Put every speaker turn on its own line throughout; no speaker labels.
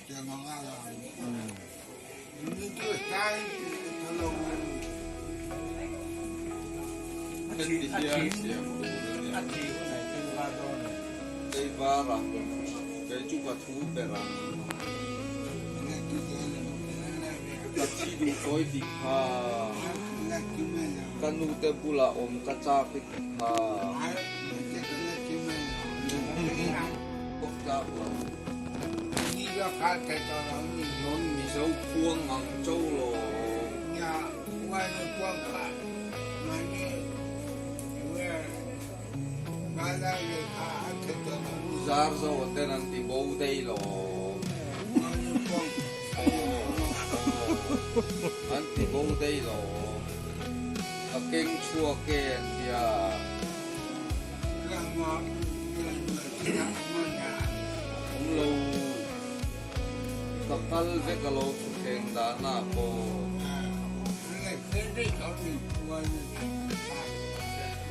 Heti hian siam tur a nia. Keivar ang, kei chu ka thu ber ang. Ka thi duh tawi tih kha. Ka nute bulah awm ka chak i tih kha. Tlak lo. Non Mizo khuang ang cho lo. Zar zo ten an ti bo dei lo. An ti bo dei lo. Ka keng chhuak e an tia. Awm lo. Ka kal vek a lo thutthleng dahna pawh.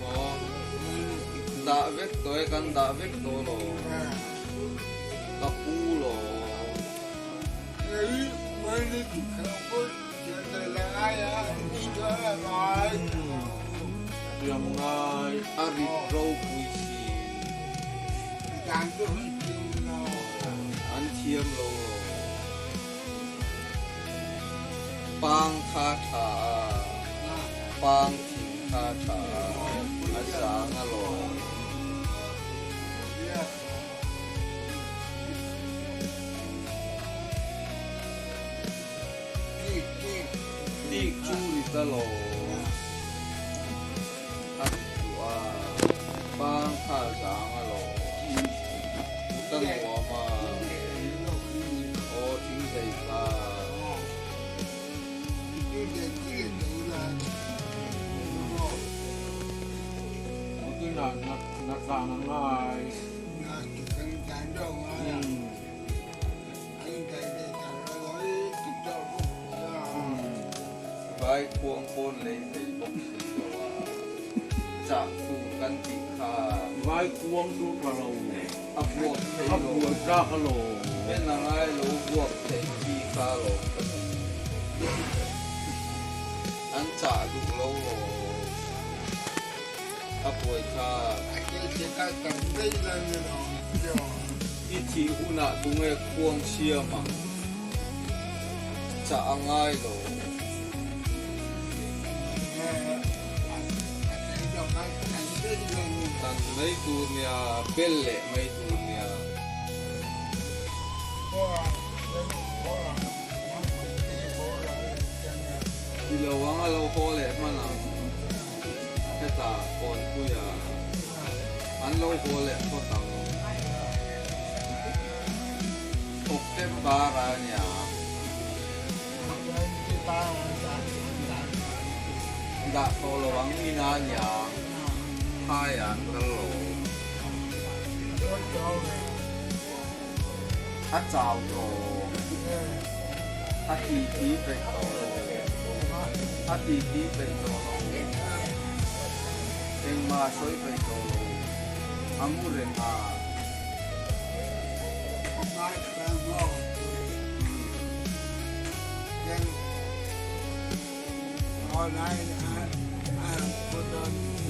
Maw? Dah vek tawh e, kan dah vek tawh lo. Ka pu lo. A rit ropui si. An thiam lo lo. Pang kha tha a, pang thing kha tha a, a zang a lawm. Tik chu ri ta lo. A rit duh a, pang kha a zang a lo. Ka nuam a, aw thing zei kha. Vai khuang pawn lei thei bawk si lo a, chah tur kan tih kha.
Vai khuang chu tha lo.
A buak thei lo.
A buai tlak a lo.
En a ngai lo buak thei chi kha lo ka ti. An chah duh lo lo. A buai thlak. I thih hunah tunge khuang siam ang? Chah a ngai lo. Tan mai tur nia, bel leh mai tur nia. Ti lo ang a lo haw leh hman ang. Hetah Kawnpuia an lo haw leh phawt ang. Octember a nia. Dah tawh lo ang ina nia. Phai ah an kal lo. A chau tawh. A titi peih tawh lo. A titi peih tawh lo. Engmah a sawi peih tawh lo. A mu reng a.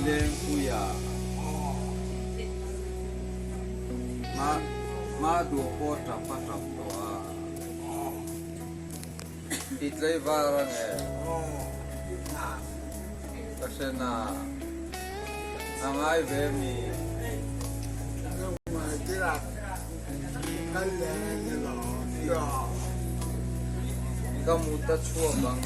Lengpuia. Hma duh pawh tap a tap tawh a. I tlaivar a nge? Ka hre na. A ngai ve mi? Ka mut a chhuak ang.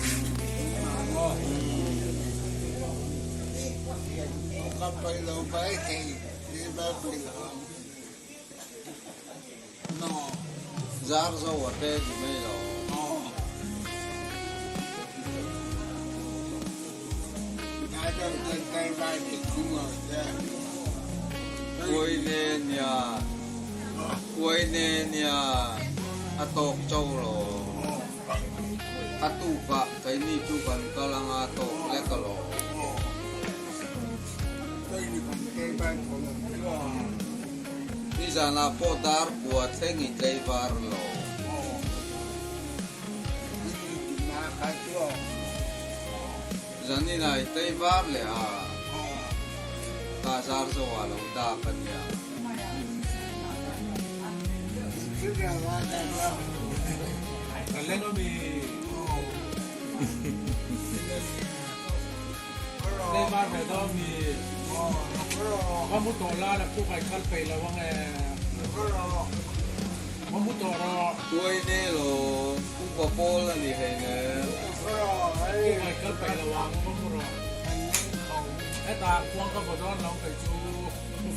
Zar zo a te ni mai lo. Kuai ne nia, kuai ne nia a tawk cho lo. A tukah keini chu kan kal anga tawk lek a lo. Nizanah pawh dar kua thleng i tlei var lo. Zanin ah i tei var leh a, ka zar zo ah lo dak a nia. Tuai ne lo, upa pawl a ni hlei nen.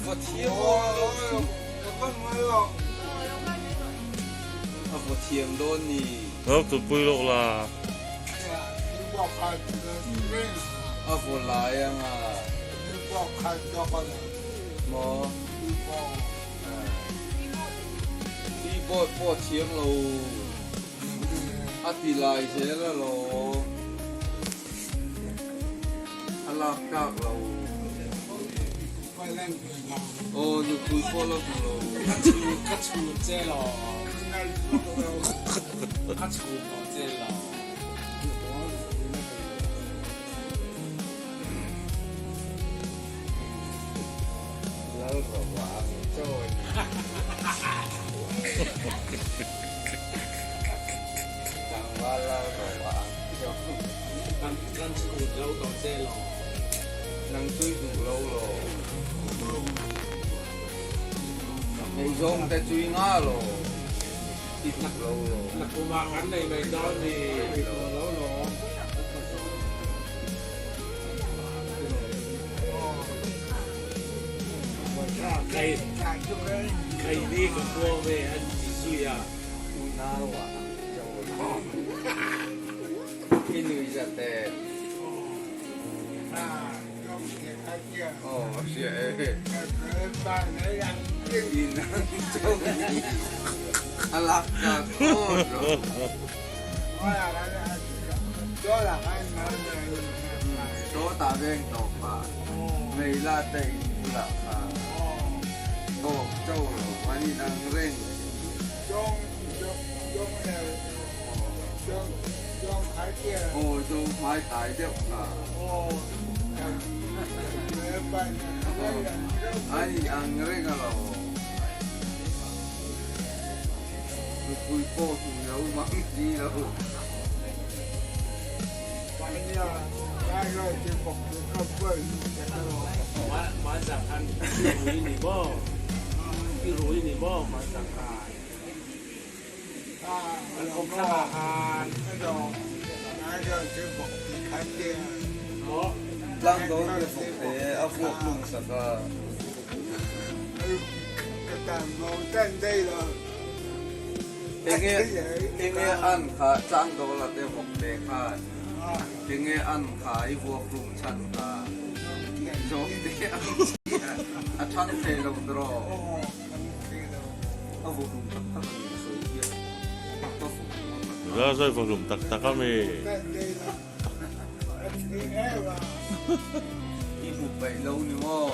Va thiam dawn lo. A va thiam dawn ni.
Lo tupui lawk la.
A vaw lai anga. Maw? Keyboard pawh thiam lo. A ti lai zel alawm. A lak tlak lo. Aw nupui pawh la hmu lo.
Ka chhun che lo. Ka chhun tawh che lo.
Lal rawh ang chaw a ni. Tlangval lal rawh ang chaw.
Kan chhun lo tawh che lo.
Nang tui duh lo lo. Ngaihzawng te chui nga lo. I duh lo lo.
Nakumah kan nei mai dawn ni. Kei ni ka khua ve an ti zui a.
Unau ah ang chaw i nui zat e. Aw hria e. In ang chaw ni a lak tak awt rawh. Sawtah veng tawp ah Meila te in bulah kha tawk cho lo an in ang reng. Aw zawng hmai tai deuh kha. An in ang reng alo. Nupui pawh hmu lo mang si lo. Tlang dawn te bawk te a vuak lung sak a. Enge enge an kha tlang dawla te bawk te khan enge an kha i vuak hlum chhan kha zawng te ang chi a a thang thei lo tiraw a vuak hlum tak tak a ni a sawi hian ka vuak hlum a
Za sawi vuak hlum tak tak a mi.
I hmu peih lo ni maw?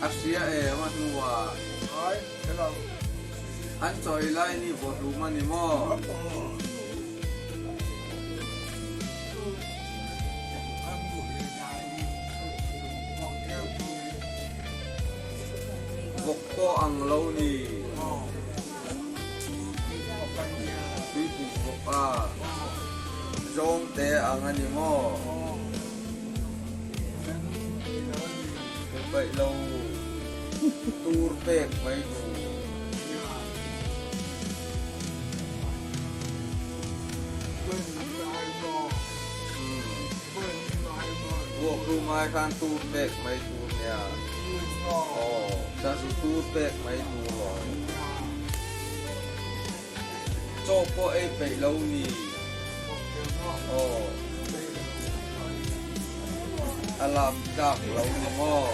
A hria em a hnuah? An chawi lai ni vawhlum a ni maw? Vawk pawh ang lo ni. Tuipui bawk a, zawng te ang a ni maw? Hmu paih lo tur pek mai tur. Vuak rum ai khan tur pek mai tur nia. Aw, sazu tur pek mai tur lo. Chaw pawh ei peih lo ni. Aw, a lak tlak lo ni maw?